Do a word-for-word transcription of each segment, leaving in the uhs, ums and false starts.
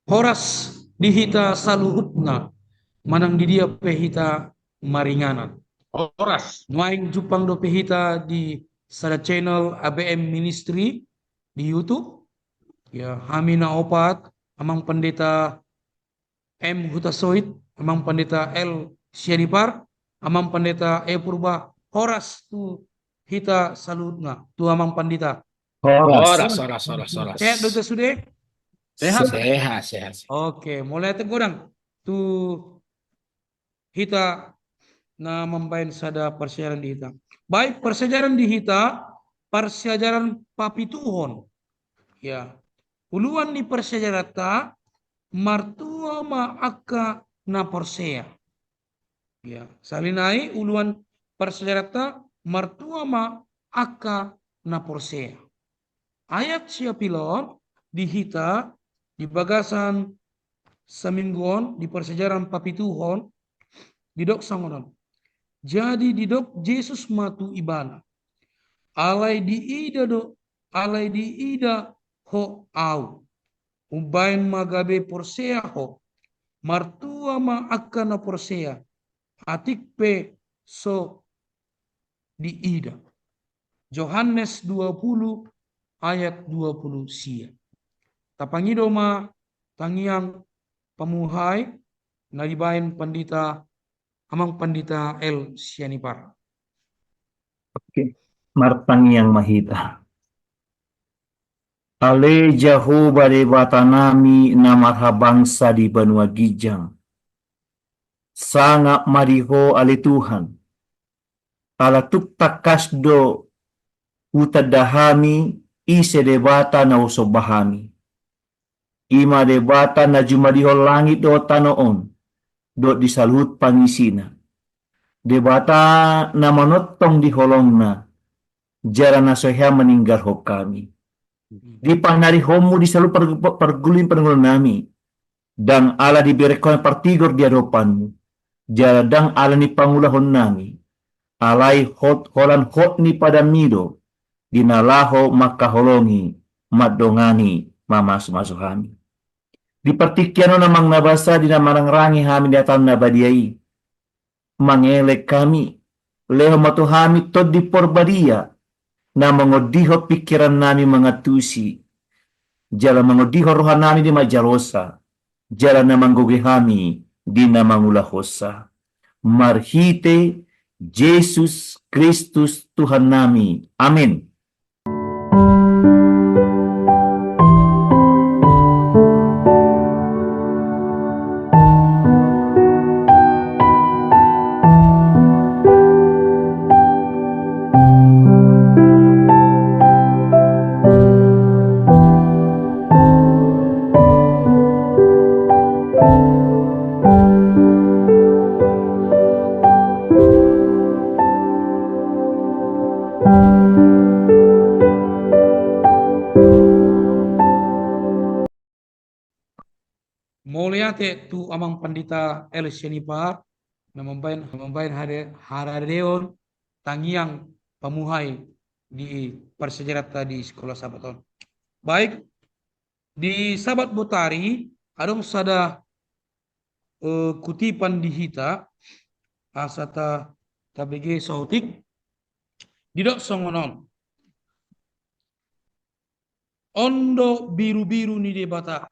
Horas di hita saluhutna, manang di dia pe hita maringanan. Horas. Nuaeng jumpang dope hita di sada channel A B M Ministry di YouTube. Ya, hami na opat, Amang Pandita M Hutasoit, Amang Pandita L Sianipar, Amang Pandita E Purba, horas tu hita saluhutna, tu Amang Pandita. Horas. Horas, horas, horas, horas. Sehat do hita sude? Sehat. Sehat, sehat, sehat. Oke, mauliate godang tu hita na mambaen sada parsiajaran di hita. Baik, parsiajaran di hita, parsiajaran papituhon. Ya. Uluan ni parsiajaranta, martua ma angka na porsea. Ya, sahali nai uluan parsiajaranta, martua ma angka na porsea. Ayat siapilon di hita di bagasan saminggu on di parsiajaran papituhon, didok songon on. Jadi didok Jesus ma tu ibana: Alai diida do, alai diida ho ahu, umbaen ma gabe porsea ho. Martua ma angka na porsea, atik pe so diida. Johannes dua puluh ayat dua puluh sia. Tapangido ma tangiang pamuhai na dibaen Pandita, Amang Pandita L Sianipar. Oke, martangiang ma hita. Ale Jahowa Debatanami na marhabangsa di banua ginjang, sangap ma di Ho ale Tuhan. Ala tung tangkas do hutanda hami ise Debata na husomba hami. I ma Debata na jumadihon langit dohot tano on, dohot di saluhut pangisina. Debata na manongtong di holongna, jala na so hea maninggalhon hami. Di panarihonmu di saluhut par-, pargulin parngoluonnami, ndang ala diberek ho partigor di adopanmu, jala ndang ala ni pangulahonnami, alai hot, holan hot ni padanmi do, di na laho mangkaholongi, mandongani, mamasumasu hami. Di partingkian on Amang na basa, di na manangrangi hami di hataM na badia i, mangelek hami, lehon ma tu hami Tondi Porbadia, na mangondihon pingkirannami mangantusi, jala mangondihon rohanami di manjalosa, jala na manggoge hami di na mangulahonsa. Marhite Jesus Kristus Tuhannami. Amin. Mauliate tu Amang Pandita L Sianipar, na mambaen, mambaen hare-, haradeon tangiang pamuhai di parsiajaranta di Sikola Sabat on. Baik, di Sabat botari, adong sada, eh, kutipan di hita, asa ta-, tabege saotik, didok songon on. On do birubiru ni Debata,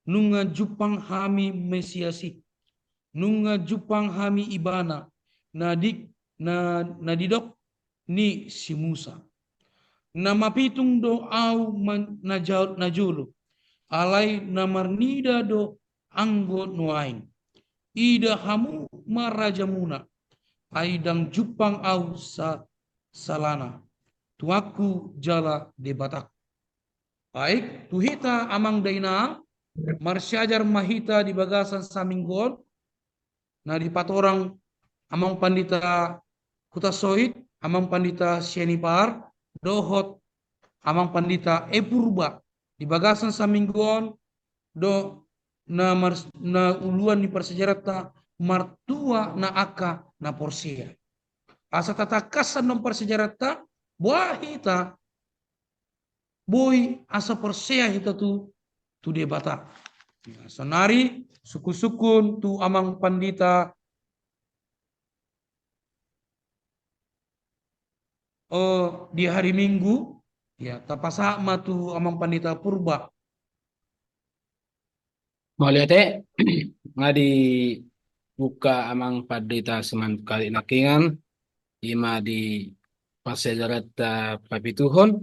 nunga jumpang hami Mesias i, nunga jumpang hami Ibana, na di-, na, na didok ni si Musa. Na mapitung do ahu man-, na ja-, na jolo, alai na marnida do anggo nuaeng. Ida hamu ma rajamuna, ai ndang jumpang ahu sa-, salana, Tuanku jala Debatangku. Baik, tu hita amang dainang, marsiajar ma hita di bagasan saminggu on, na dipatorang Amang Pandita Hutasoit, Amang Pandita Sianipar, dohot Amang Pandita E Purba, di bagasan saminggu on, do na mar-, na uluan ni parsiajaranta martua na angka na porsea. asa tatangkashon annon parsiajaranta, boha hita boi asa porsea hita tu, tu Debata. Saonari sungkun-sungkun tu amang pandita, eh, di hari Minggu, ya, tapasahat ma tu amang pandita Purba. Mauliate, nga dibuka amang pandita simanungkalit nangkiningan, ima di parsiajaranta papituhon,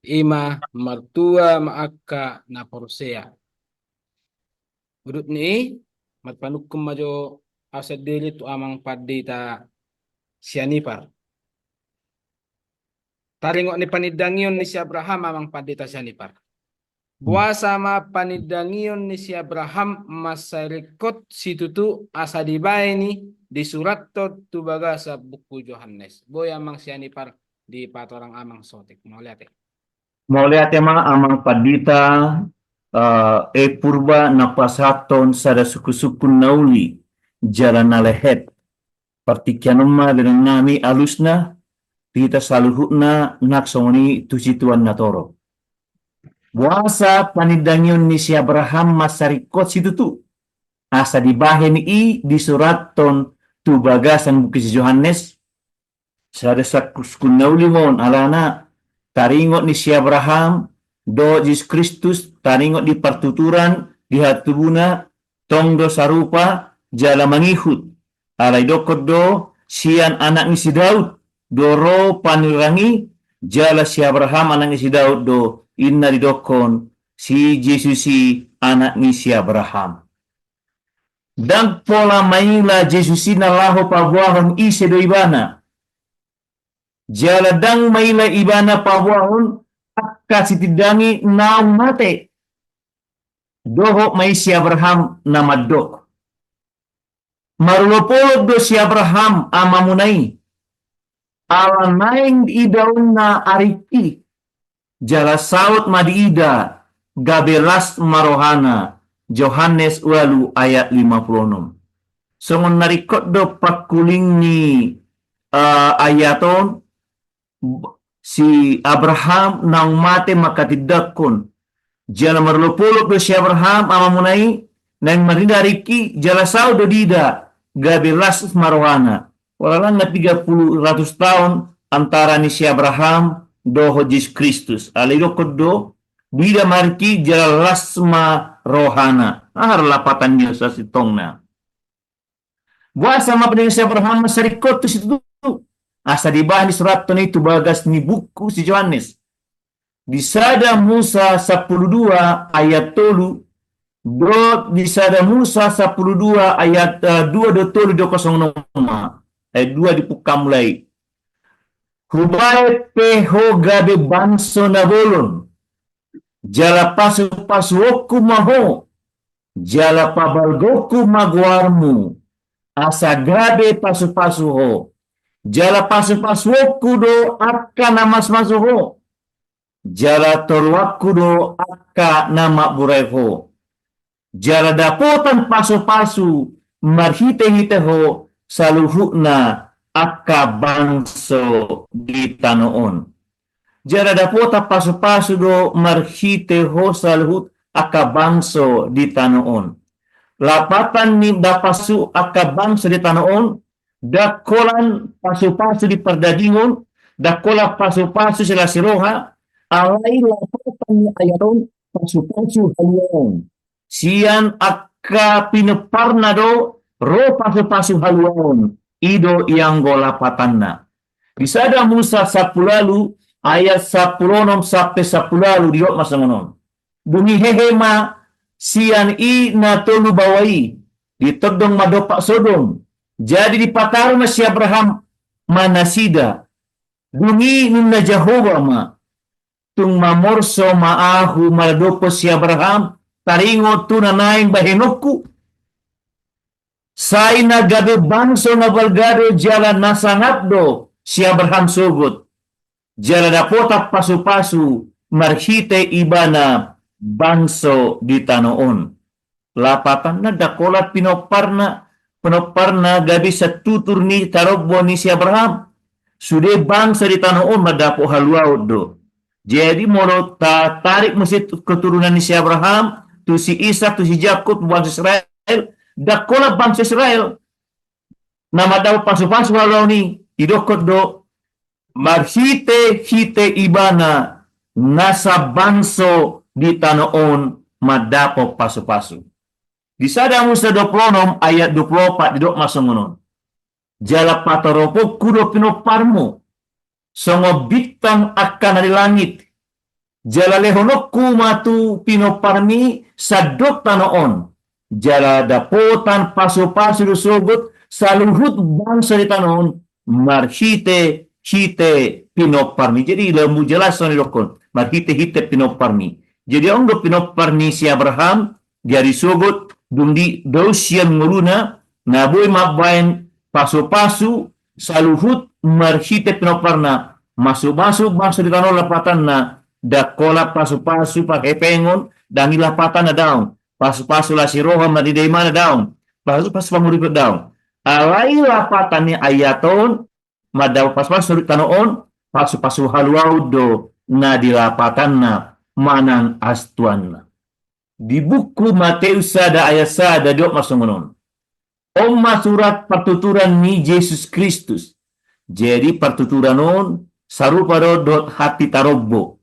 ima martua ma angka na porsea. Udut ni i, marpanungkun ma jo au sandiri tu amang pandita Sianipar. Taringot ni panindangion ni si Abraham amang pandita Sianipar. Boasa ma panindangion ni si Abraham mansai ringkot situtu asa dibahen i disurathon tu bagasan buku Johannes? Boi amang Sianipar dipatorang amang sotik. Mauliate. Mauliate ma amang pandita, eh, E Purba na pasahathon sada sungkun-sungkun na uli jala na lehet. Partingkian on ma dainang nami alusna, tu hita saluhutna nang songon i tu situan na torop. Boasa panindangion ni si Abraham mansai ringkot situtu asa dibahen i disurathon tu bagasan buku si Johannes? Sada sungkun-sungkun na uli ma on, alana taringot ni si Abraham dohot Jesus Kristus, taringot di partuturan di hatubuna, tong do sarupa jala mangihut. Alai didokkon do, sian anak ni si Daud do ro panurirang i, jala si Abraham anak ni si Daud do, ninna didokkon si Jesus i anak ni si Abraham. Ndang pola maila Jesus i na laho paboahon ise do ibana. Jala ndang maila ibana paboahon angka sitindangi naung mate. Dohot ma i si Abraham na mandok: Marolopolop do si Abraham amamuna i, ala naeng diidaonna aringki, jala saut ma diida, gabe las ma rohana. Johannes ualu ayat lima pulu onom. Songon na ringkot do pangkuling ni, eh, ayat on, si Abraham naung mate mangkatindangkon. Jala marolopolop do si Abraham amamuna i, naeng marnida aringki, jala saut do diida, gabe las ma rohana. Pola lang na tiga puluh ratus taon antara ni si Abraham dohot Jesus Kristus. Alai didokkon do, diida ma aringki jala las ma rohana. Aha do lapatan ni on sasintongna? Boasa ma panindangion ni si Abraham mansai ringkot tu situtu asa dibahen disurathon i tu bagas ni buku si Johannes? Di sada Musa sampulu dua ayat tolu, dohot di sada Musa sampulu dua ayat, eh, dua dohot tolu, didokkon songon on ma. Ayat dua dipungka mulai: Hubahen pe ho gabe bangso na bolon, jala pasupasuonku ma ho, jala pabalgokku ma goarmu, asa gabe pasupasu ho, jala pasupasuonku do angka na masumasu ho, jala toruanku do angka na mamburai ho. Jala dapotan pasupasu marhitehite ho saluhutna angka bangso di tano on. Jala dapotan pasupasu do marhite ho saluhut angka bangso di tano on. Lapatan ni dapotan angka bangso di tano on, ndang holan pasupasu di pardagingon, ndang holan pasupasu silas ni roha, alai lapatan ni ayat on pasupasu haluaon. Sian angka pinomparna do ro pasupasu haluaon, i do ianggo lapatanna. Di sada Musa sampulu ualu ayat sampulu onom sampe sampulu ualu, didok ma songon on: Dung i hehe ma sian i na tolu baoa i, ditondong ma dompak Sodom. Jadi dipataru ma si Abraham ma nasida. Dung i ninna Jahowa ma: Tung mamorso ma ahu mangadophon si Abraham taringot tu na naeng bahenonku? Sai na gabe bangso na balga do jala na sangap do si Abraham sogot, jala dapotan pasupasu marhite ibana bangso di tano on. Lapatanna ndang holan pinomparna pinomparna gabe satutur ni tarombo ni si Abraham. Sude bangso di tano on mandapot haluaon do. Jadi molo tatarik muse keturunan ni si Abraham, tu si Ishak, tu si Jakkob, bangso Israel, ndang holan bangso Israel na mandapot pasupasu haluaon i, didokkon do marhitehite ibana nasa bangso di tano on mandapot pasupasu. Di sada Musa dua pulu onom ayat dua pulu opat didok ma songon on. Jala patoroponku do pinomparmu songon bintang angka na di langit. Jala lehononku ma tu pinomparmi sandok tano on. Jala dapotan pasupasu do sogot saluhut bangso di tano on marhitehite pinomparmi. Jadi lampu jelas on didokkon marhitehite pinomparmi. Jadi on do pinompar ni si Abraham, jadi sogot dung didok sian ngoluna na boi mambaen pasupasu saluhut marhite pinomparna, masumasu bangso di tano on lapatanna, ndang holan pasupasu parhepengon, ndang i lapatanna daong, pasupasu las ni roha marnida imana daong, pasupasu panguripan daong. Alai lapatan ni ayat on mandapot pasupasu di tano on, pasupasu haluaon do na di lapatanna manang astuanna. Di buku Mateus sada ayat sada didok ma songon on. On ma surat partuturan ni Jesus Kristus. Jadi partuturan on sarupa do dohot hata tarombo.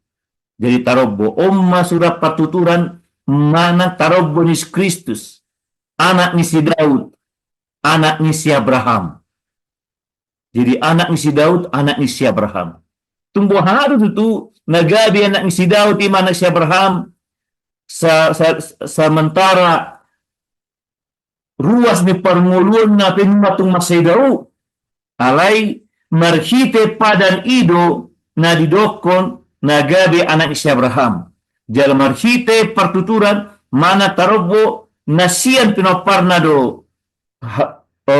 Jadi tarombo, on ma surat partuturan manang tarombo ni Jesus Kristus, anak ni si Daud, anak ni si Abraham. Jadi anak ni si Daud, anak ni si Abraham. Tung boha do tutu na gabe anak ni si Daud, ima anak ni si Abraham, sa, sa, sementara ruas ni parngoluonna pe nunga tung mansai dao. Alai marhite padan i do na didokkon na gabe anak ni si Abraham. Jala marhite partuturan manang tarombo na sian pinomparna do ha, o,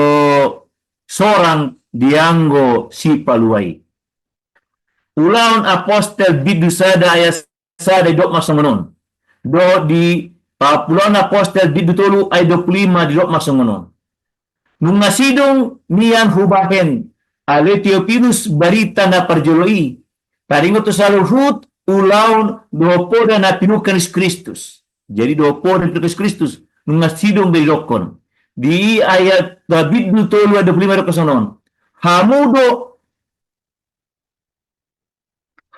sorang dianggo sipalua i. Ulaon Apostel bindu sada ayat sada didok ma songon on. Dohot di, a, Ulaon Apostel bindu tolu ayat dua pulu lima didok ma songon on. Nunga sidung nian hubahen ale Teopilus barita na parjolo i, taringot tu saluhut ulaon dohot poda na pinungka ni Jesus Kristus. Jadi dohot poda na pinungka ni Jesus Kristus nunga sidung be didokkon. Di ayat, a, bindu tolu ayat dua pulu lima didok songon on. Hamu do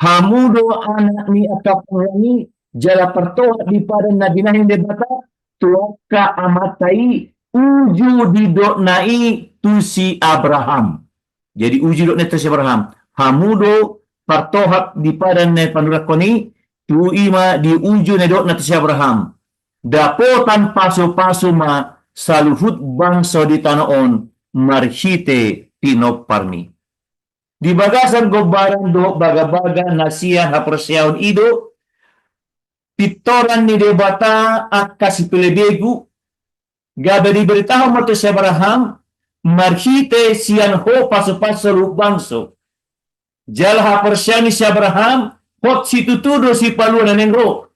Hamu do anak ni angka pangeran i, jala partohap di padan na binahen Debata tu angka amanta i, uju didokna i tu si Abraham. Jadi uju didokna i tu si Abraham. Hamu do partohap di padan na panurangkon i, tu i ma di uju na didokna tu si Abraham. Dapotan pasupasu ma saluhut bangso di tano on marhite pinomparmi. Di bagasan gombaran dohot bagabaga na sian haporseaon i do pintoran ni Debata angka sipelebegu, gabe diberitahon ma tu si Abraham, marhite sian ho pasupasu saluhut bangso. Jala haporseaon ni si Abraham, hot situtu do sipalua na naeng ro.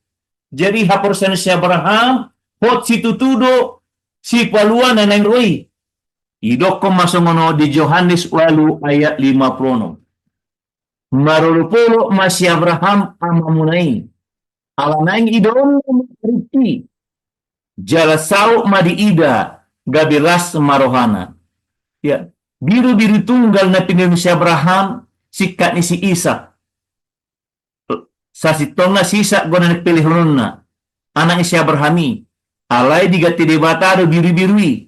Jadi haporseaon ni si Abraham, hot situtu do sipalua na naeng ro i. Didokkon ma songon on di Johannes ualu ayat lima pulu onom. Marolopolop ma si Abraham amamuna i. Ala naeng idaonna ma arti. Jala saut ma diida gabe las ma rohana. Ya, birubiru tunggal na pinelehon si Abraham, singkat ni si Ishak. Sasintongna si Ishak do na naeng pelehononna, anak ni si Abraham i. Alai diganti Debata do birubiru i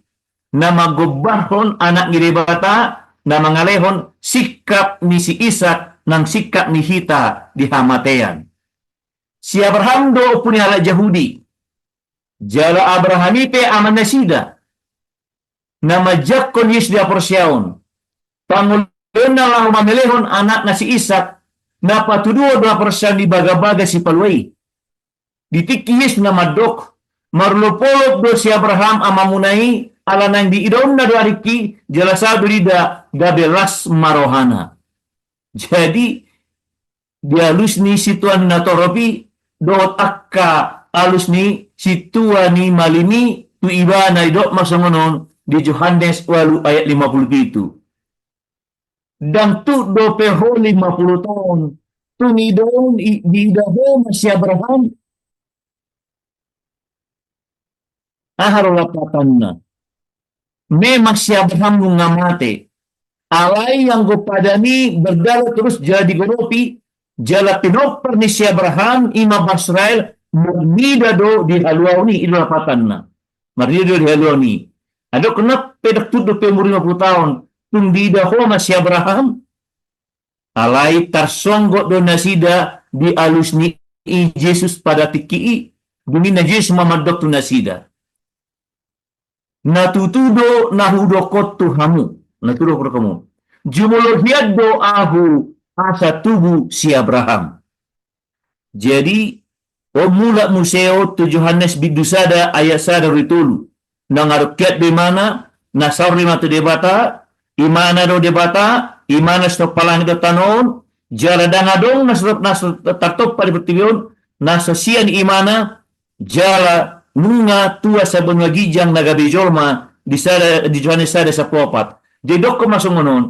na manggombarhon anak ni Debata, na mangalehon singkat ni si Ishak nang singkat ni hita di hamatean. Si Abraham do ompu ni halak Jahudi. Jala Abraham i pe amanasida na manjangkon Jesus di haporseaon. Pangolaionna laho mamelehon anakna si Ishak, na patuduhon do haporseaon di bagabaga sipalua i. Di tingki Jesus na mandok, marolopolop do si Abraham amamuna i, ala naeng diidaonna do arti, jala saut do diida gabe las ma rohana. Jadi, di alus ni sintua na torop i, dohot angka alus ni sintua ni malim i, tu ibana didok ma songon on, di Johannes ualu ayat lima pulu pitu. Ndang tuk dope ho lima pulu taon, tung diida ho ma si Abraham. Aha do lapatanna? Memang si Abraham nunga mate. Alai anggo padan i berjalan terus jala digoropi, jala pinompar ni si Abraham, i ma bangso Israel, marnida do di haluaon i, i do lapatanna. Marnida do di haluaon i. Adong na pe ndang tuk dope umur lima pulu taon, tung diida ho ma si Abraham. Alai tarsonggot do nasida di alus ni i Jesus pada tingki i, dung i na Jesus ma mandok tu nasida. Na tutu do na hudok on tu hamu, na tutu do hudok hamu. Jumolo hian do ahu asa tubu si Abraham. Jadi, on mulak muse on tu Johannes bindu sada ayat sada ro di tolu. Nang adong hian do Imana, na saur do Imana tu Debata, Imana do Debata, Imana na so tompa langit dohot tano on, jala ndang adong na so, na so tartompa di portibi on, na so sian Imana, jala nunga tua sian banua ginjang na gabe jolma di sada, di Johannes sada sampulu opat. Jadi didok ma songon on.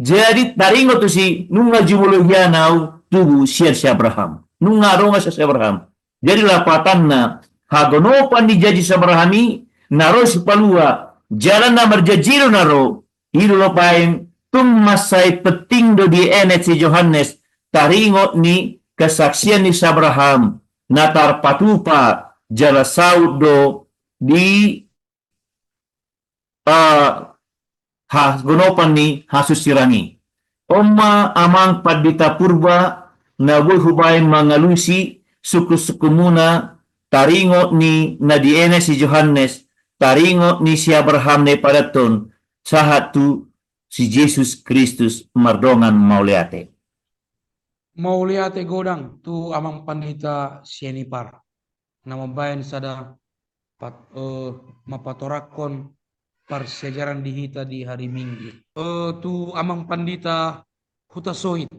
Jadi taringot tusi, nunga jumolo hian ahu tubu sian si Abraham. Nunga adong sian si Abraham. Jadi lapatanna, haganupan ni janji si Abraham i na ro sipalua, jala na marjanji do na ro. I do lapatanna, tung mansai penting do dienet si Johannes taringot ni kesaksian ni si Abraham na tarpatupa jala saut do di, eh, haganupan ni hasusiran i. On ma amang pandita Purba na boi hubaen mangalusi sungkunsungkunmuna taringot ni na dienet si Johannes, taringot ni si Abraham na ipadathon, sahat tu si Jesus Kristus mardongan mauliate. Mauliate godang tu amang pandita Sianipar na mambaen sada pat-, eh, mampatorangkon parsiajaran di hita di hari Minggu. Eh, tu amang pandita Hutasoit.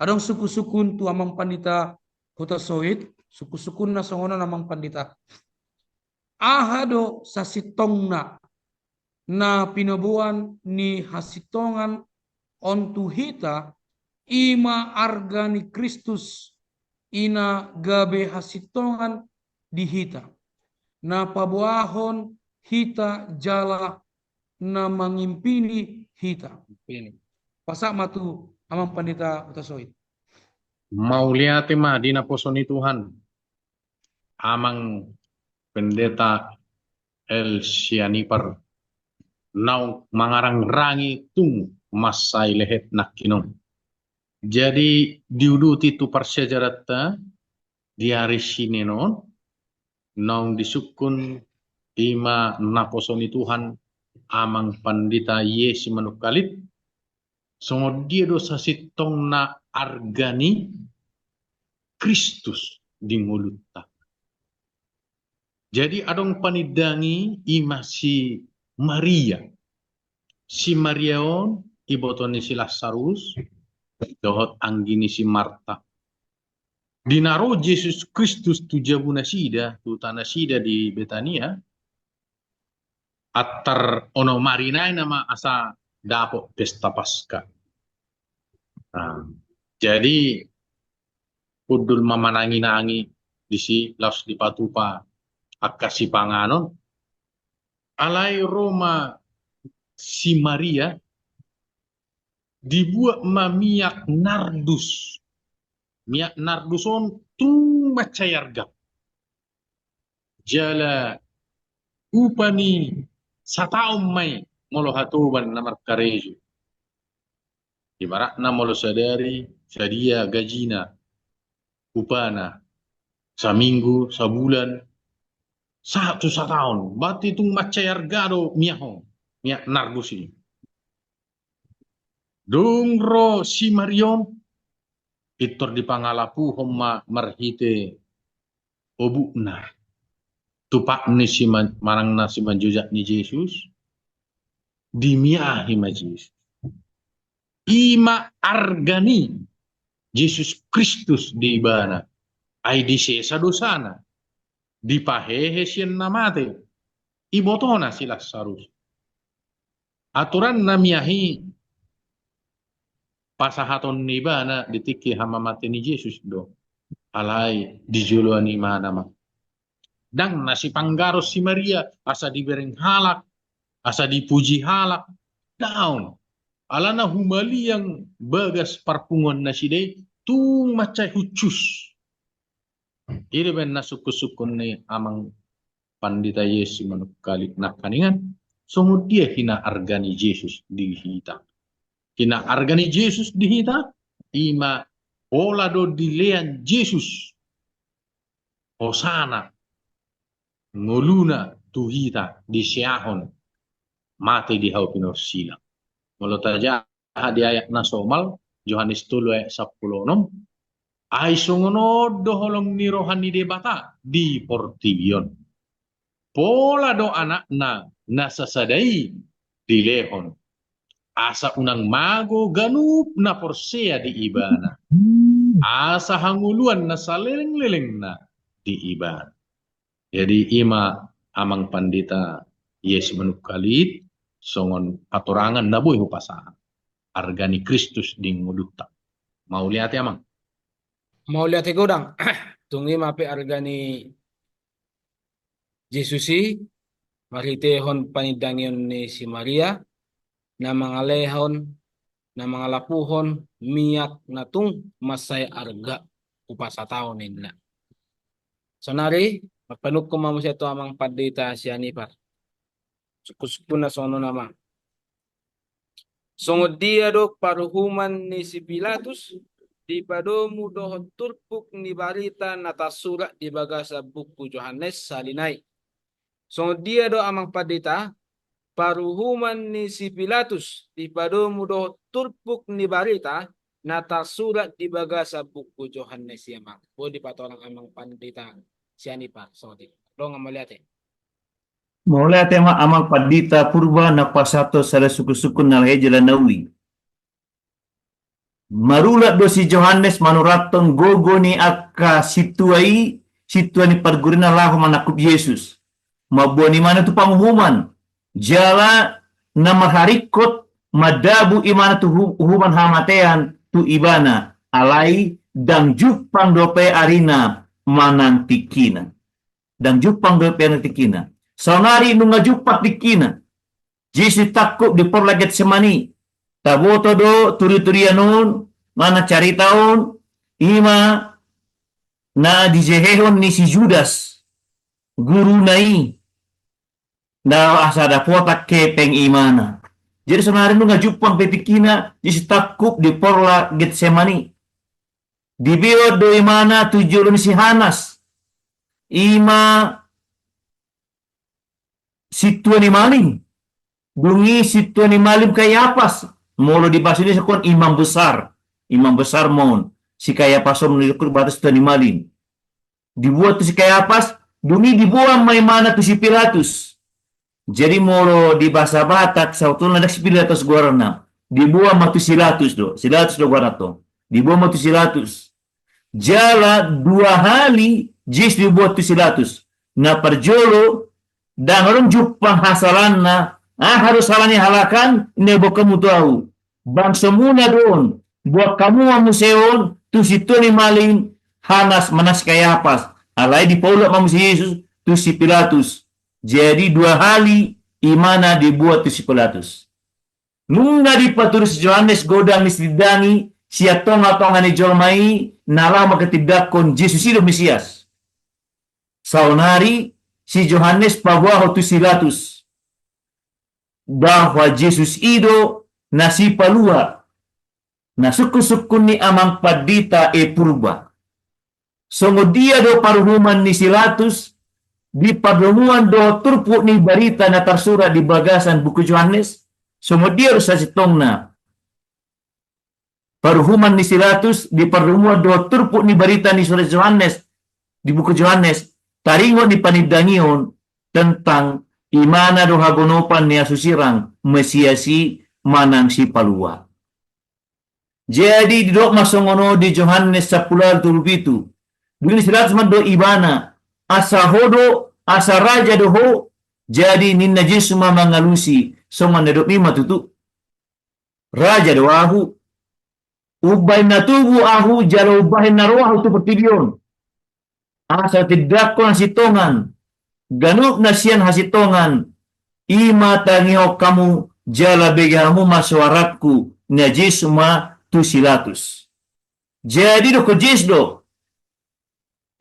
Adong sungkunsungkun tu amang pandita Hutasoit, sungkunsungkunna songon on amang pandita. Aha do sasintongna na pinoboan ni hasintongan on tu hita, i ma arga ni Kristus, i na gabe hasintongan di hita, na paboahon hita jala na mangimpini hita. Pasahat ma tu amang pandita Hutasoit. Mauliate ma di naposo ni Tuhan, amang pendeta L Sianipar, naung mangarangrangi tung mansai lehet nangkining. Jadi diuduti tu parsiajaranta di ari Senin on, naung disungkun i ma naposo ni Tuhan amang pandita Yesi Manungkalit, songon dia do sasintongna arga ni Kristus di ngolunta. Jadi adong panindangi i ma si Maria. Si Maria on iboto ni si Lasarus dohot anggi ni si Marta. Di na ro Jesus Kristus tu jabu nasida, tu huta nasida di Betania, antar onom ari nai nama asa dapot pesta Paska. Nah, jadi hundul ma mananginangi disi laos dipatupa angka sipanganon. Alai ro ma si Maria, dibuat ma miak nardus. Miak nardus on tung mansai arga. Jala upa ni sataon ma i molo hatoban na markarejo. Ibaratna molo sadari sadia gajina, upana, saminggu, sabulan, sahat tu sataon, berarti tung mansai arga do miak on, miak nardus i. Dung ro si Maria on, pintor dipangalapuhon ma marhite obukna. Tupak ni si man-, manang na simanjojak ni Jesus, dimiahi ma Jesus. I ma arga ni Jesus Kristus di ibana. Ai disesa dosana. Dipahehe sian na mate. Ibotona si Lasarus. Aturan na miahi pasahaton ni ibana di tingki hamamate ni Jesus do. Alai di joloan ibana ma. Ndang na sipanggaros si Maria, asa dibereng halak, asa dipuji halak. Daong. Alana humaliang bagas parpunguan nasida i tung mansai hushus. I do baen na sungkun-sungkun ni amang pandita Yesus manungkali nangkaningan, songon dia hina arga ni Jesus di hita. Hina arga ni Jesus di hita, ima pola do dilean Jesus. Hosana, ngoluna tu hita diseahon mate di hau pinorsilang. Molo tajaha di ayat na somal, Johannes tolu ayat sampulu onom, ai songon on do holong ni roha ni Debata di portibi on. Pola do anakna na sasada i dilehon. Asa unang mago ganup na porsea di ibana. Asa hangoluan na saleleng-lelengna di ibana. Jadi ima amang pandita Yesus manungkali songon hatorangan na boi hupasahat. Arga ni Kristus di ngolunta. Mauliate amang. Mauliate godang. Tung ima pe arga ni Jesus i, marhitehon panindangion ni si Maria, na mangalehon, na mangalapuhon miak na tung mansai arga hupasahat au ninna. Sonari, marpanungkun ma muse tu amang pandita sian Ipar. Sungkun-sungkunna songon on amang. Songon dia do paruhuman ni si Pilatus, dipadomu dohot turpuk ni barita na tarsurat di bagasan buku Johannes sahali nai. Songon dia do amang pandita, paruhuman ni si Pilatus, dipadomu dohot turpuk ni barita na tarsurat di bagasan buku Johannes i amang. Boi dipatorang amang pandita sian Ipar, songon i. Dongan mauliate. Mauliate ma amang pandita Purba na pasahathon sada sungkun-sungkun na lahe jala na uli. Marulat do si Johannes manurathon gogo ni angka sintua i, sintua ni pargurina laho manangkup Jesus. Mamboan imana tu panguhuman. Jala na marharingkot mandabu imana tu hu-, uhuman hamatean tu ibana. Alai ndang jumpang dope arina manang tingkina. Ndang jumpang dope arina tingkina. Saonari nunga jumpang tingkina. Jesus ditangkup di porla Getsemani. Taboto do turi-turian on, manang carita on, ima na dijehehon ni si Judas, guruna i, na asa dapotan hepeng imana. Jadi saonari nunga jumpang pe tingkina, Jesus ditangkup di porla Getsemani. Dibeot do imana tu jolo ni si Hanas. Ima sintua ni malim. Dung i sintua ni malim Kayapas. Molo di bahasa Indonesia kan imam besar. Imam besar ma on. Si Kayapas on molo di bahasa sintua ni malim. Diboan tu si Kayapas, dung i diboan ma imana tu si Pilatus. Jadi molo di bahasa Batak, sabotulna ndang si Pilatus goarna. Diboan ma tu si Latus do. Si Latus do goarna tong. Diboan ma tu si Latus. Jala dua hali Jesus diboan tu si Latus. Na parjolo, ndang adong jumpang hasalanna, aha do sala ni halak an, na boan hamu tu ahu. Bangsomuna do on, boan hamu ma muse on, tu sintua ni malim Hanas manang si Kayapas. Alai dipaulak ma muse Jesus, tu si Pilatus. Jadi dua hali imana diboan tu si Pilatus. Nunga dipatudu si Johannes godang ni sitindangi sian tonga-tonga ni jolma i na laho manghatindanghon Jesus i do Mesias. Saonari si Johannes paboahon tu si Latus bahwa Jesus i do na sipalua. Na sungkun-sungkun ni amang pandita e Purba. Songon dia do paruhuman ni si Latus di pardomuan dohot turpuk ni barita na tarsurat di bagasan buku Johannes? Songon dia do sasintongna paruhuman ni si Latus di pardomuan dohot turpuk ni barita na tarsurat Johannes, di buku Johannes, taringot ni panindangion tentang imana do haganupan ni asusirang, Mesias i manang sipalua. Jadi didok ma songon on di Johannes sampulu ualu tolu pitu. Dung i si Latus mandok ibana, asa ho do, asa raja do ho. Jadi ninna Jesus ma mangalusi, songon na didok i ma tutu. Raja do ahu. Umbahen na tubu ahu jala umbahen na ro ahu tu portibi on, asa tindanghon hasintongan ganup na sian hasintongan, i ma tangihon hamu jala bege hamu ma soarangku, ninna Jesus ma tu si Pilatus. Jadi didok Jesus do,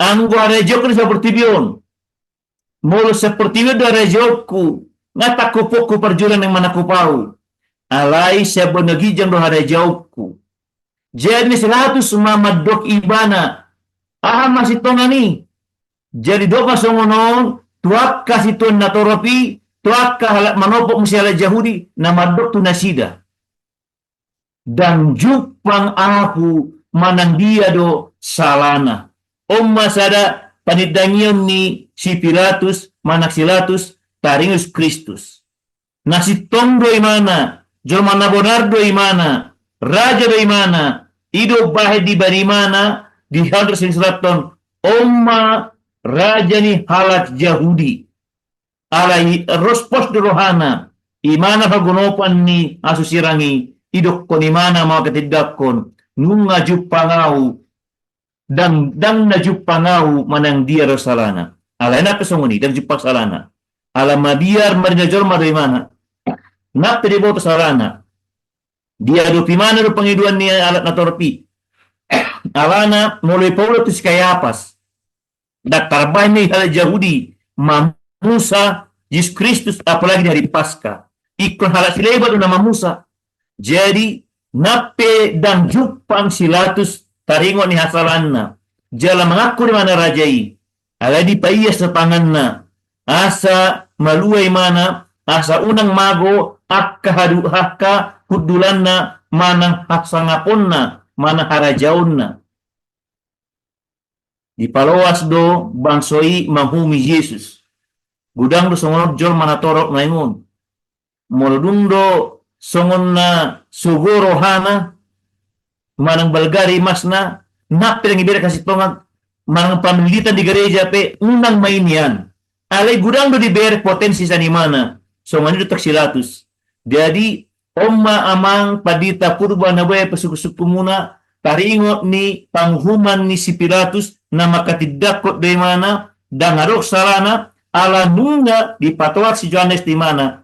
anggo harajaonku do saportibi on. Molo saportibi on do harajaonku, nga tangkup ho parjolo naeng manangkup ahu. Alai sian banua ginjang do harajaonku. Jadi ninna si Pilatus ma mandok ibana, aha ma hasintongan i? Jadi didok ma songon on tu angka situan na torop i, tu angka halak manopot muse halak Jahudi, na mandok tu nasida, ndang jumpang ahu manang dia do salana. On ma sada panindangion ni si Pilatus manang si Pilatus taringot Kristus. Na sintong do imana, jolma na bonar do imana, raja do imana, i do umbahen dibaen imana di hau do sisalathon, on ma raja ni halak Jahudi. Alai ros pos do rohana, imana hagonopan ni asu sirang i, idokkon imana ma, mangkatindanghon, nunga jumpang ahu, ndang, ndang na jumpang ahu manang dia do salana. Alai nang pe songon i, ndang jumpang salana. Ala mabiar marina jolma do imana, nang pe diboto salana. Diadopi imana do pangidoan ni halak na torop i. Alana molo dipaulak tu si Kayapas, ndang tarbahen i halak Jahudi mamusa Jesus Kristus, apalagi di hari Paska. Ingkon halak sileban do na mamusa. Jadi nang pe ndang jumpang si Pilatus taringot ni hasalaanna, jala mangaku do imana raja i. Alai dipaias do tanganna, asa malua imana, asa unang mago angka hadu-, angka hundulanna manang hasangaponna manang harajaonna. Dipaloas do bangso i manguhumi Jesus. Godang do songon on jolma na torop nuaeng on. Molo dung do songon na sogo rohana manang balga rimasna, nang pe ndang dibereng hasintongan manang paminditan di gareja pe, unang ma i nian. Alai godang do dibereng potensi sian imana. Songon i do tong si Pilatus. Jadi on ma amang pandita Purba Nababan, pasuksukmuna, taringot ni panguhuman ni si Pilatus, na mangkatindangkon do imana, ndang adong salana, ala nunga dipatoak si Johannes do imana,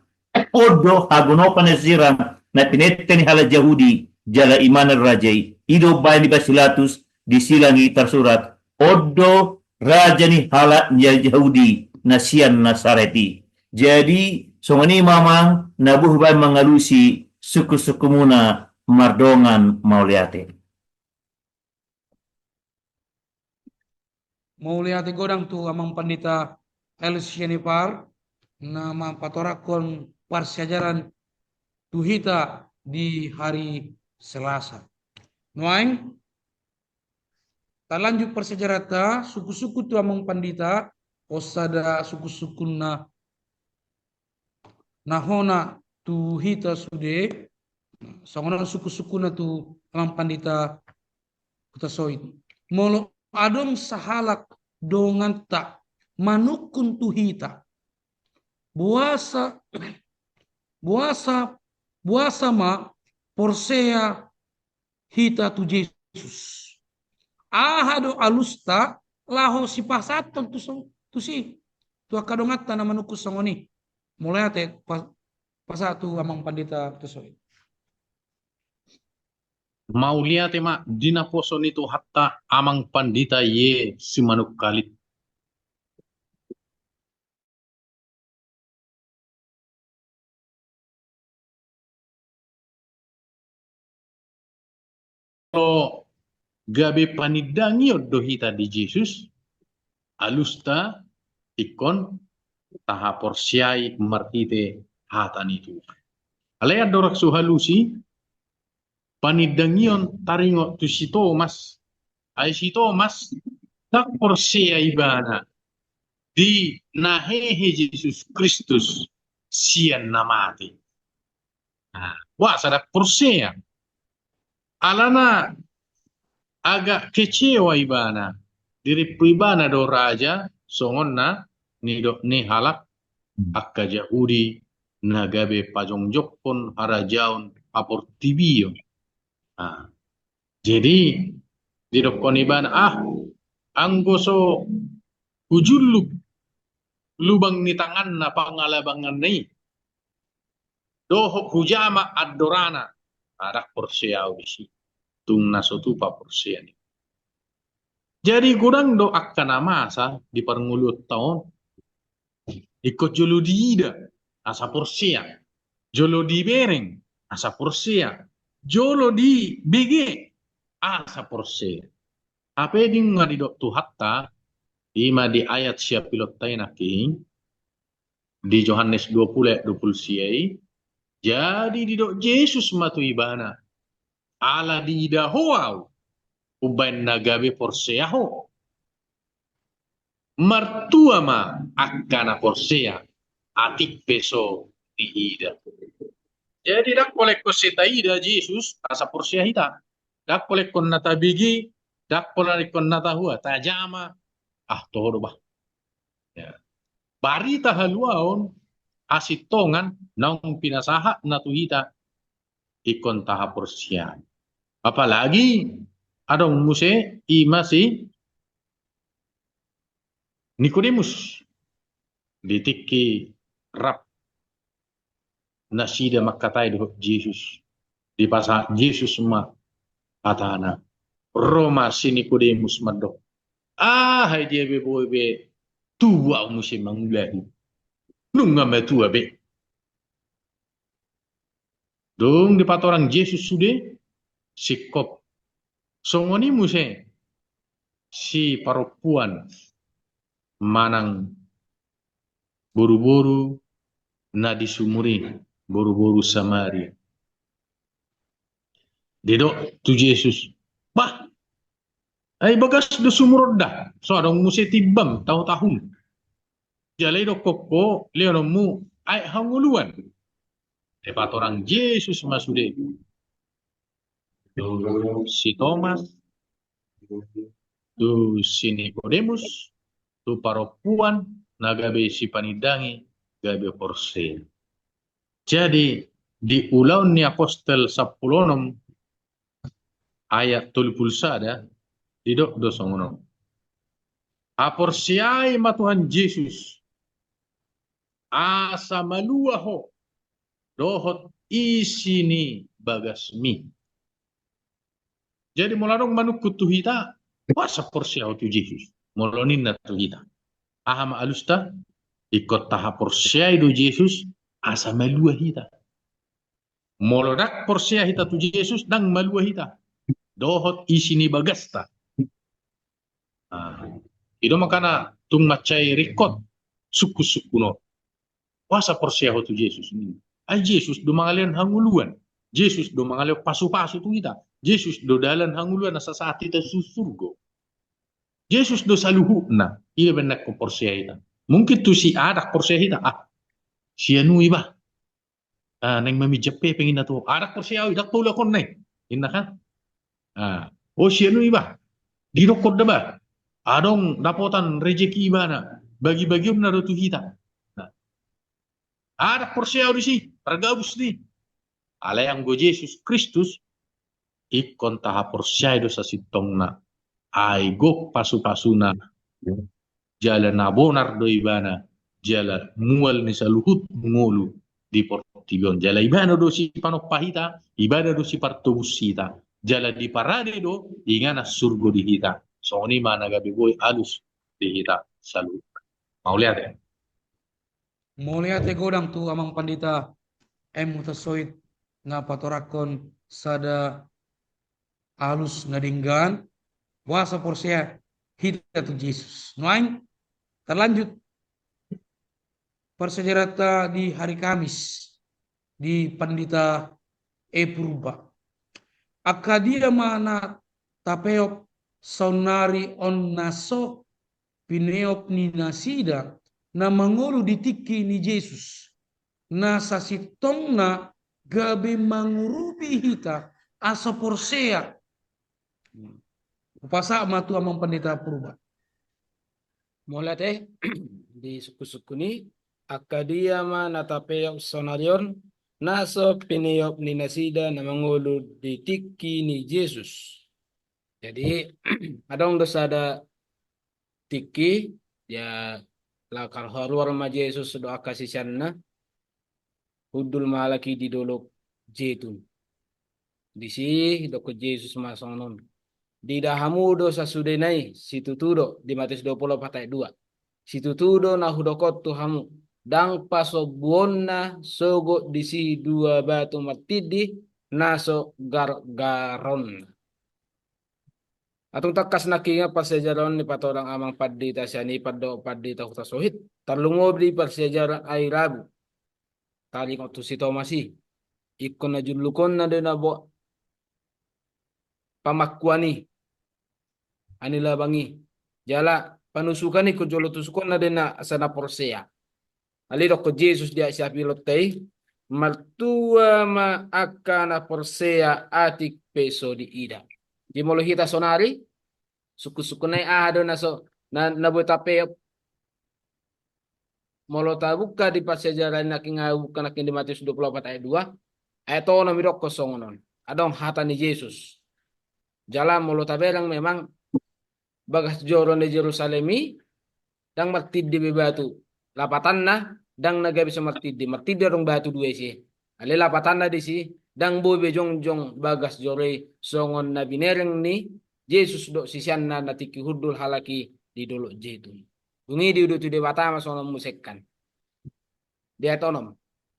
on do hagonopan ni asu sirang na pinenta ni halak Jahudi, jala imana do raja i. I do umbahen dibaen si Pilatus, di silang i tarsurat, on do raja ni halak ni Jahudi na sian Nasaret i. Jadi songon i ma amang na boi hubaen mangalusi suksukmuna, mardongan mauliate. Mauliate godang tu amang pandita L. Sianipar na mampatorakhon parsiajaran tu hita di hari Selasa. Nuaeng talanjut parsiajaranta, suksuk tu amang pandita, on sada suksukna na hona tu hita sude, songon on suksukna tu amang pandita Hutasoit. Molo adong sahalak donganta manungkun tu hita, boasa, boasa, boasa ma porsea hita tu Jesus? Aha do alusta laho sipasahathon tu so-, tusi, tu angka donganta na manungkun songon i? Mauliate, pa-, pasahat tu amang pandita Hutasoit. Mauliate ma di naposo ni Tuhanta amang pandita i, Simanungkalit. Molo gabe panindangion do hita di Jesus, alusta ingkon tahaporseai marhite hata ni Tuhan. Alai andorang so hualusi, panindangion taringot tu si Tomas. Ai si Tomas ndang porsea ibana di na hehe Jesus Kristus sian na mate. Nah, boasa ndang porsea? Alana agak kecewa ibana, dirimpu ibana do raja songon na nidok ni halak angka Jahudi na gabe pajongjongkon harajaon haportibion. Nah, jadi didokkon ibana, ah, anggo so hujulluk lubang ni tanganna pangalabanganna i, dohot hujama andorana, ndang porsea au disi. Tung na so tupa porseana i. Jadi godang do angka na masa di parngoluonta on, ingkon jolo diida asa porsea, jolo dibereng asa porsea, jolo dibege asa porsea. Hape dung didok Tuhanta, ima di ayat siapilonta i nangkin, di Johannes dua pulu ayat dua pulu sia i, jadi didok Jesus ma tu ibana, ala diida ho au, umbahen na gabe porsea ho. Martua ma angka na porsea, atik pe so diida. Jadi ndang pola ingkon sai taida Jesus asa porsea hita. Ndang pola ingkon na tabege, ndang pola ingkon na tahua, tajama, ah, toho do bah. Ya. Barita haluaon, hasintongan naung pinasahatna tu hita, ingkon tahaporseai. Apalagi adong muse ima si Nikodemus, di tingki rap nasida mangkatai dohot Jesus. Dipasahat Jesus ma hatana. Ro ma si Nikodemus mandok, ah, ai dia be boi be tubu au muse mangulahi? Nunga matua be. Dung dipatorang Jesus sude, singkop. Songon i muse si parompuan manang boruboru na di sumur i, boruboru Samaria. Didok tu Jesus, bah, ai bagas do sumur on da, so adong muse timbam tahutahum. Jala idokkon ho leononmu aek hangoluan. Dipatorang Jesus ma sude tu si Tomas, tu si Nikodemus, tu parompuan na gabe sipanindangi, gabe porsea. Jadi di Ulaon ni Apostel sampulu onom ayat tolu pulu sada, didok do songon on. Haporseai ma Tuhan Jesus, asa malua ho dohot isi ni bagasmi. Jadi molo adong manungkun tu hita, boasa porsea ho tu Jesus? Molo ninna tu hita, aha ma alusta? Ingkon tahaporseai do Jesus asa malua hita. Molo ndang porsea hita tu Jesus, ndang malua hita dohot isi ni bagasta. Nah, i do makana tung mansai ringkot sungkunsungkun on. Boasa porsea ho tu Jesus? Ai Jesus do mangalehon hangoluan. Jesus do mangalehon pasupasu tu hita. Jesus do dalan hangoluan asa sahat hita tu surgo. Jesus do saluhutna. I do umbahen na ingkon porsea hita. Mungkin tu si A ndang porsea hita, ah, sian ui bah. Ah, naeng maminjam hepeng inna tu ho. Ah, ndang porsea au i, ndang paulakonna i, inna kan. Ah, o sian ui bah, didokkon da bah, adong dapotan rejeki ibana, bagibagionna do tu hita. Nah. Ah, ndang porsea au disi, pargabus do i. Alai anggo Jesus Kristus, ingkon tahaporseai do sasintongna. Ai gok pasupasuna, jala na bonar do ibana, jala mual ni saluhut ngolu di portibi on. Jala ibana do sipanompa hita, ibana do sipartobus hita. Jala diparade do inganan surgo di hita. Songon i ma na gabe boi alus di hita saluhut. Mauliate. Mauliate godang tu Amang Pandita M Hutasoit na patorangkon sada alus na denggan, boasa porsea hita tu Jesus. Nuaeng, terlanjut parsiajaranta di hari Kamis di Pandita E Purba. Angka dia ma na tapeop saonnari on na so pineop ni nasida na mangolu di tingki ni Jesus, na sasintongna gabe mangurupi hita asa porsea. Hupasahat ma tu Amang Pandita Purba. Mauliate di sungkunsungkun i, Angka dia ma na tapeop saonari on, na so pineop ni nasida na mangolu di tingki ni Jesus. Jadi, adong do sada tingki, ya, laho haruar ma Jesus dohot angka siseanna, hundul ma halak i di Dolok Jetun. Disi, didok Jesus ma songon on: Diida hamu do sasudena i, situtu do, di Matius dua pulu opat ayat dua. Situtu do na hudok on tu hamu, ndang pasombuonna sogot disi dua batu martindi na so gargaronna. Antong tangkas nangkin parsiajaran on ni patorang amang pandita sian i, pandok pandita huta Sohit. Tarlumobi di parsiajaran ari Rabu. Taringot tu si Tomas i. Ingkon na jullukonna do na bo-, pamakkuan i. Ani labang i. Jala panusukan i, ingkon jolo tusukonna do na asa na porsea. Alai didok Jesus di si Pilot i, martua ma angka na porsea atik pe so diida. Jadi molo hita saonari, sungkun-sungkun nai aha do na so, na, na boi tapeop. Molo tabuka di parsiajaran nangkin, buka nangkin di Matius dua pulu opat ayat dua, ayat onom didokkon songon on. Adong hata ni Jesus. Jala molo tabereng memang bagas joro ni Jerusalem i, ndang martindi be batu. Lapatanna, ndang na gabe so martindi. Martindi adong batu dua isi. Alai lapatanna disi, ndang boi be jongjong bagas joro i songon na binereng ni Jesus dohot siseanna na tingki hundul halak i di Dolok Jetun. Dung i diuduti Debata ma songon on muse kan. Di ayat onom.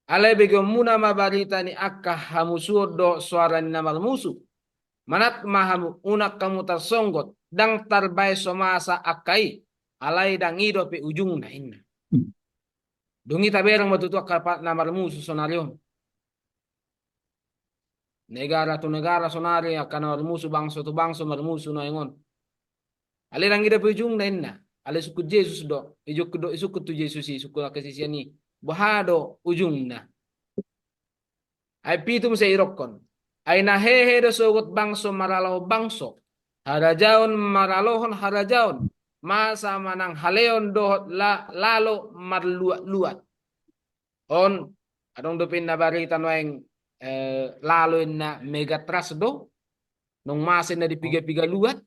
Alai begeonmuna ma barita ni angka hamusuon dohot soara ni na marmusu. Manat ma hamu, unang hamu tarsonggot, ndang tarbaen so masa angka i, alai ndang i dope ujungna, ninna. Hmm. Dung i tabereng ma tutu angka pa-, na marmusu saonari on. Negara tu negara saonari, angka na marmusu, bangso tu bangso marmusu nuaeng on. Alai ndang i dope ujungna, ninna. Alai sungkun Jesus do, ijuk do, isungkun tu Jesus i, sungkun angka sisean i, boha do ujungna. Ayat pitu muse didokkon. Ai na hehe do sogot bangso maralohon bangso, harajaon maralohon harajaon, masa manang haleon dohot la-, lalo marluat-luat. On, adong dope ninna barita nuaeng, eh, lalo ninna megatrust do, naung masa ninna di piga-piga luat,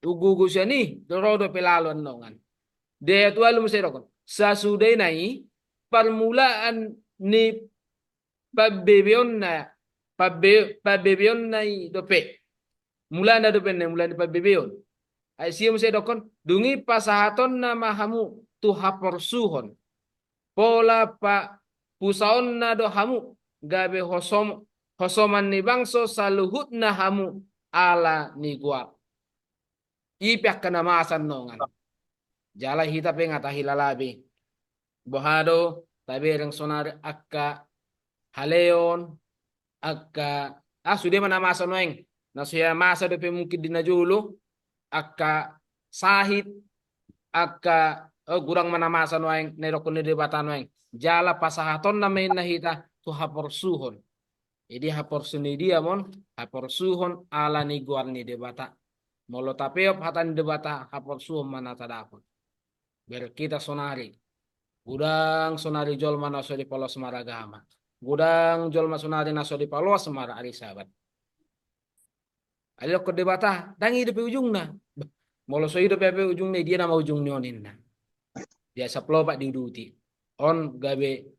ugu-ugu sian i, ro dope lalo annon. Di ayat ualu muse didokkon. Sasudena i, parmulaan ni pambebeonna, pambe-, pambebeonna i dope. Mulana dope ninna, mula ni pambebeon. Ayat sia muse didokkon, dung i pasahatonna ma hamu tu haporsuhon. Pola pa-, pusaonna do hamu, gabe hosom-, hosoman ni bangso saluhutna hamu ala ni goar. I pe angka na masa annon. Jala hita pe nga tahilala be. Boha do tabereng saonari angka haleon, angka, ah, sude ma na masa nuaeng. Na so hea masa dope mungkin di na jolo, angka sahit, angka, oh, godang ma na masa nuaeng, na idokkon ni Debata nuaeng. Jala pasahatonna ma ninna hita tu haporsuhon. Jadi haporsuhon i dia ma on, haporsuhon ala ni goar ni Debata. Molo tapeop hata ni Debata, haporsuhon ma na tadapot. Bereng hita saonari. Godang saonari jolma na so dipaloas maragama. Godang jolma saonari na so dipaloas marari Sabat. Alai didokkon Debata, ndang i dope ujungna. Bah, molo so i dope ujungna, dia nama ujung ni on, ninna. Dia saplopak diuduti. On gabe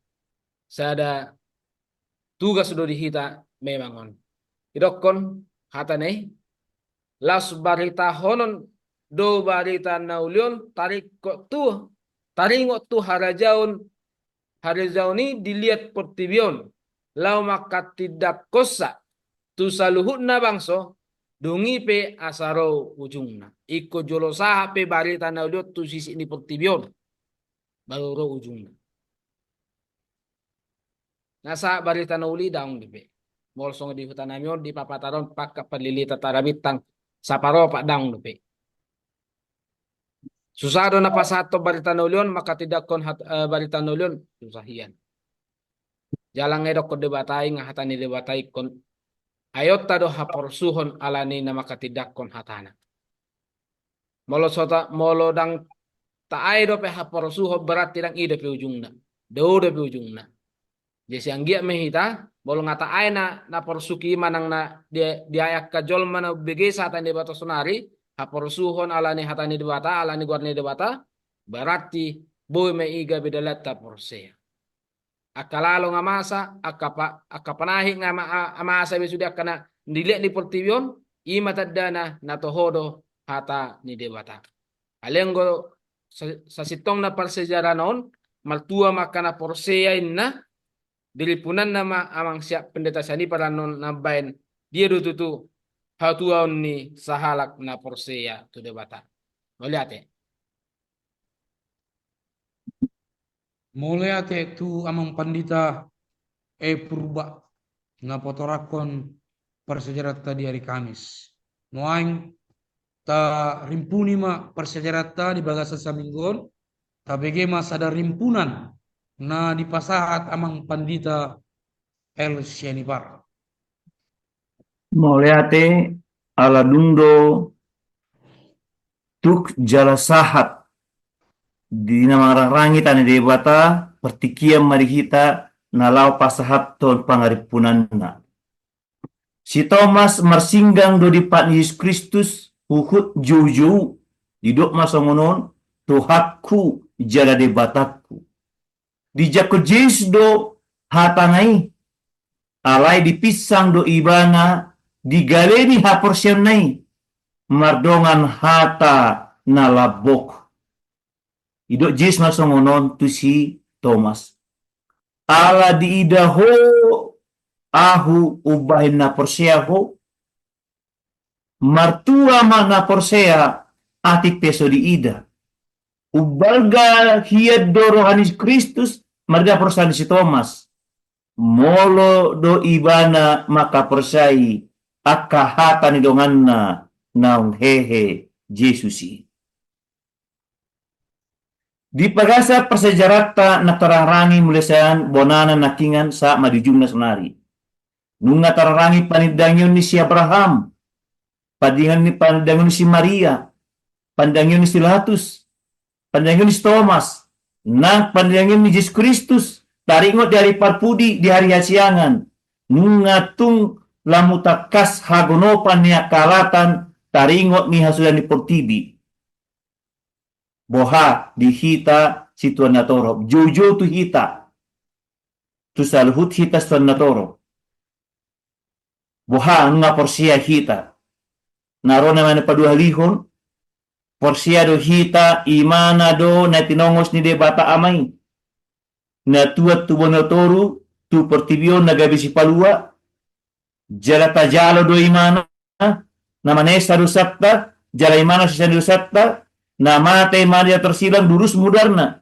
sada tugas do di hita memang on. Didokkon hatana i, laos baritahonon do barita na uli on taringkot tu, taringot tu harajaon, harajaon i di liat portibi on, laho mangkatindangkonsa tu saluhutna bangso, dung i pe asa ro ujungna. Ingkon jolo sahat pe barita na uli on tu sisik ni portibi on, baru ro ujungna. Na sahat barita na uli ndang dope. Molo songon di huta nami on, di Papataron, Pakka, Panlilitan, Tarabintang, Saparopak, ndang dope. Susah do na pasahathon barita na uli on, mangkatindangkon hat-, eh, barita na uli on, susah hian. Jala nga didokkon Debata i, nga hata ni Debata i ingkon, aeonta do haporsuhon ala ni na mangkatindangkon hatana. Molo so ta-, molo ndang taea dope haporsuhon, berarti ndang i dope ujungna. Dao dope ujungna. Jadi sian dia ma hita, molo nga tahe na, na porsuk i manang na di, di angka jolma na umbege hata ni Debata sonari, haporsuhon ala ni hata ni Debata, ala ni goar ni Debata, berarti boi ma i gabe dalan taporsea. Angka lalo nga masa, angka pa-, angka panahit nga ma-, a-, masa be sude angka na dilehon di portibi on, i ma tandana na toho do hata ni Debata. Alai anggo sa-, sasintongna parsejarahna on, martua ma angka na porsea inna, di rimpunanna ma amang siap pendeta sian i parannon nambaen, dia do tutu hatuaon ni sahalak na porsea tu Debata. Mauliate. Mauliate tu amang pandita E Purba na patorangkon parsiajaranta di ari Kamis. Nuaeng tarimpuni ma parsiajaranta di bagasan saminggu on, tabege ma sada rimpunan na dipasahat amang pandita L Sianipar. Mauliate, ala dung do tuk jala sahat di na mangarangrangi hata ni Debata, partingkian ma di hita na laho pasahathon pangarimpunanna. Si Tomas marsinggang do di pat ni Jesus Kristus, huhut joujou, didok ma songon on, Tuhanku jala Debatangku. Dijangkon Jesus do hatana i, alai dipinsang do ibana, digaleni haporseaonna i mardongan hata na lambok. Didok Jesus ma songon on tu si Tomas, ala diida ho ahu umbahen na porsea ho? Martua ma na porsea, atik pe so diida. Umbalga hian do roha ni Kristus, marga porsea ni si Tomas. Molo do ibana mangkaporseai angka hata ni donganna naung hehe Jesus i. Di bagasan parsiajaranta na tarangrangi mulai sian bonana nangkiningan sahat ma di ujungna sonari. Nunga tarangrangi panindangion ni si Abraham, panindangion ni, panindangion ni si Maria, panindangion ni si Pilatus, panindangion ni si Tomas, nang panindangion ni Jesus Kristus, taringot di ari parpudi, di ari hasiangan, nunga tung lam tangkas haganupan ni angka alatan, taringot ni hasuhuton ni portibi. Boha di hita situan na torop, joujou tu hita, tu saluhut hita situan na torop. Boha, nunga porsea hita? Na ro nama na paduahalihon, porsea do hita, ibana do na tinongos ni Debata Ama i, na tuat tu bona toru, tu portibi on na gabe sipalua, jala tajalo do ibana, na manesa dosanta, jala ibana sisean ni dosanta, na mate ibana di atas silang, durus mudarna.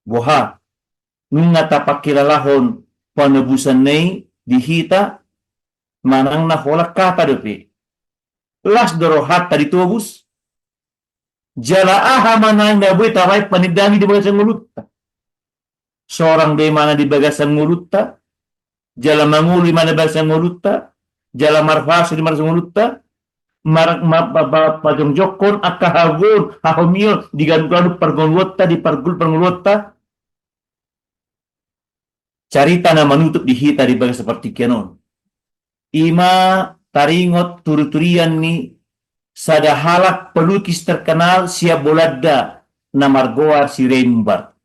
Boha, nunga tapangkilalahon panobusanna i di hita, manang na holan hata dope. Las do rohanta ditobus, jala aha ma nang na boi tabaen panindangi di bagasan ngolunta? Sorang do ibana di bagasan ngolunta, jala mangolu ibana di bagasan ngolunta, jala marhuaso di bagasan ngolunta, mar-, ma-, pa-, pa-, pajongjongkon angka hagogoon, hahomion, di ganup-ganup parngoluonta, di parngolup parngoluonta. Carita na manutup di hita di bagasan partingkian on, ima taringot turiturian ni sada halak pelukis terkenal sian Bolanda na margoar si Rembrandt.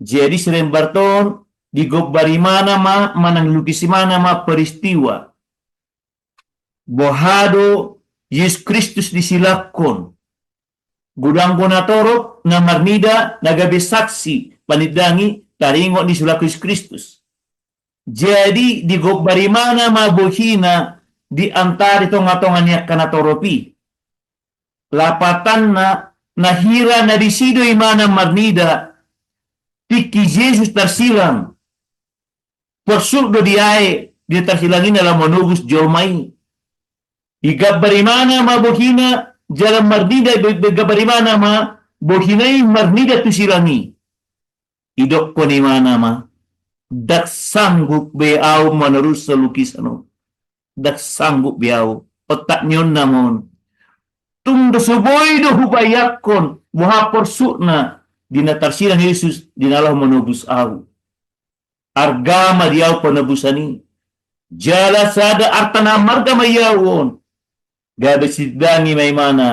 Jadi si Rembrandt on digombar ibana ma, manang dilukis ibana ma peristiwa boha do Jesus Kristus disilangkon. Godang do na torop na marnida na gabe saksi panindangi taringot ni sulangkon Jesus Kristus. Jadi digombar ibana ma bohina di antara, di tongatonga ni angka na torop i. Lapatanna, na hira na disi do ibana marnida tingki Jesus tarsilang. Porsuk do diae di tarsilang i na laho manobus jolma i. Digambar ibana ma bohina, jala marnida, digambar ibana ma bohina i marnida tu silang i. Didokkon ibana ma, ndang sanggup be ahu manarushon lukisan on. Ndang sanggup be ahu. Otak ni on nama on. Tung do so boi do hubayangkon boha porsukna di na tarsilang Jesus di na laho manobus ahu. Arga ma di ahu panobusan i. Jala sada arta na marga ma i ahu on. Gabe sidangi ma ibana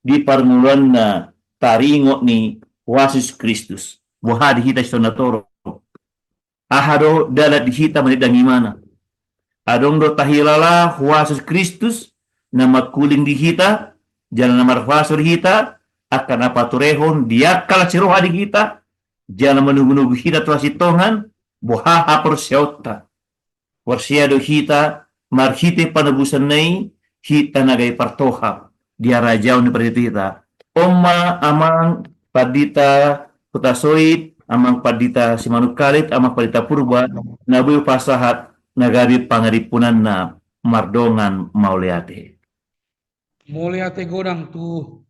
di parngoluanna taringot ni Huasus Kristus. Boha di hita sian na torop? Aha do dalan di hita manidangi ibana? Adong do tahilala Huasus Kristus na mangkuling di hita, jala na marhuaso di hita, angka na paturehon di angka las ni roha di hita, jala manogunogu hita tu hasintongan, boha haporseaonta. Porsea do hita, marhite panobusanna i, hita na gabe partohap di harajaon ni parhite hita. On ma amang pandita Hutasoit, amang pandita Simanungkalit, amang pandita Purba, na boi pasahat na gabe pangarimpunanna. Mardongan mauliate. Mauliate godang tu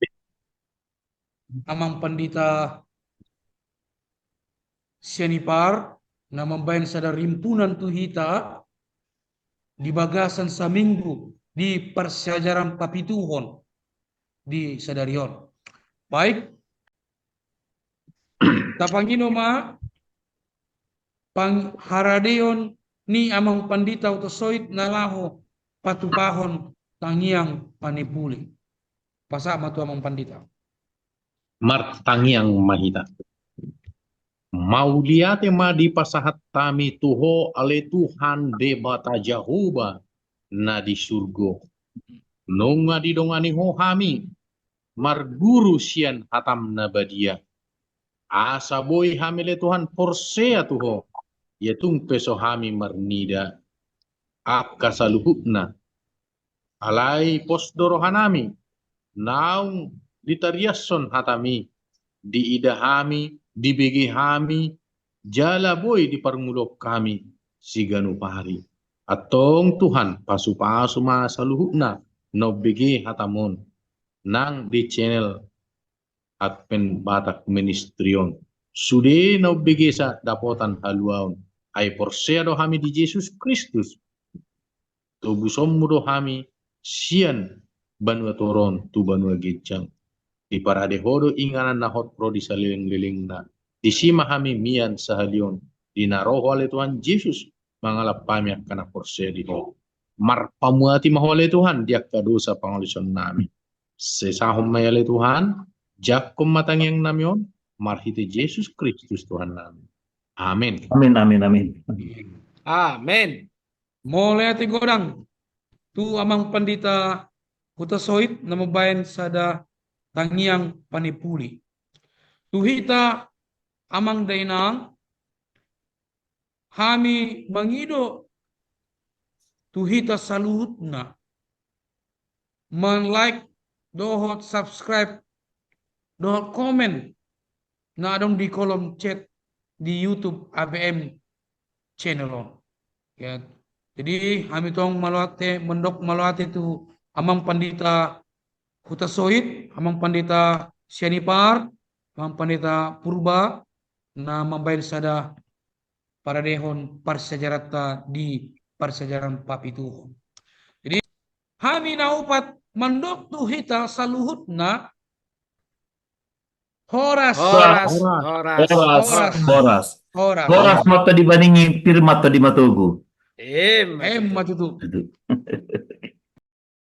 amang pandita Sianipar, na mambahen sada rimpunan tu hita di bagasan saminggu di parsiajaran papituhon di sadari on. Baik, tapangido ma pangharadeon ni amang pandita Hutasoit na laho patupahon tangiang panepuli. Pasahat ma tu amang pandita. Martangiang ma hita. Mauliate ma dipasahat hami tu Ho ale Tuhan Debata Jahowa na di surgo. Nunga didongani Ho hami marguru sian hataM na badia. Asa boi hami ale Tuhan porsea tu Ho, ia tung pe so hami marnida angka saluhutna. Alai pos do rohanami, naung ditariashon hataMi, diida hami, dibege hami, jala boi diparngoluhon hami siganup ari. Antong Tuhan, pasupasu ma saluhutna na umbege hataMon nang di channel Advent Batak Ministry on. Sude na umbegesa dapotan haluaon. Ai porsea do hami di Jesus Kristus. TobusonMu do hami sian banua toru on tu banua ginjang. Diparade Ho do inganan na hot ro di salelenglelengna. Disi ma hami mian sahali on. Di na ro Ho ale Tuhan Jesus mangalap hami angka na porsea di Ho. Marpamuati ma Ho ale Tuhan di angka dosa pangalaosionnami. Sesahon ma i ale Tuhan, jangkon ma tangiangnami on, marhite Jesus Kristus Tuhannami. Amen. Amin, amin, amin. Amen. Mauliate godang tu amang pandita Hutasoit na mambahen sada tangiang panepuli. Tu hita amang dainang, hami mangido tu hita saluhutna man-like dohot subscribe dohot komen na adong di kolom chat di YouTube A B M channel on. Ya. Jadi hami tong mauliate, mandok mauliate tu amang pandita Hutasoit, amang pandita Sianipar, amang pandita Purba, na mambahen sada paradehon parsiajaranta di parsiajaran papituhon. Jadi hami na opat mandok tu hita saluhutna, horas. Horas, horas, horas. Horas. Horas. Horas. Horas ma di baningi, pir ma di matogu. Emma tutu. Tutu.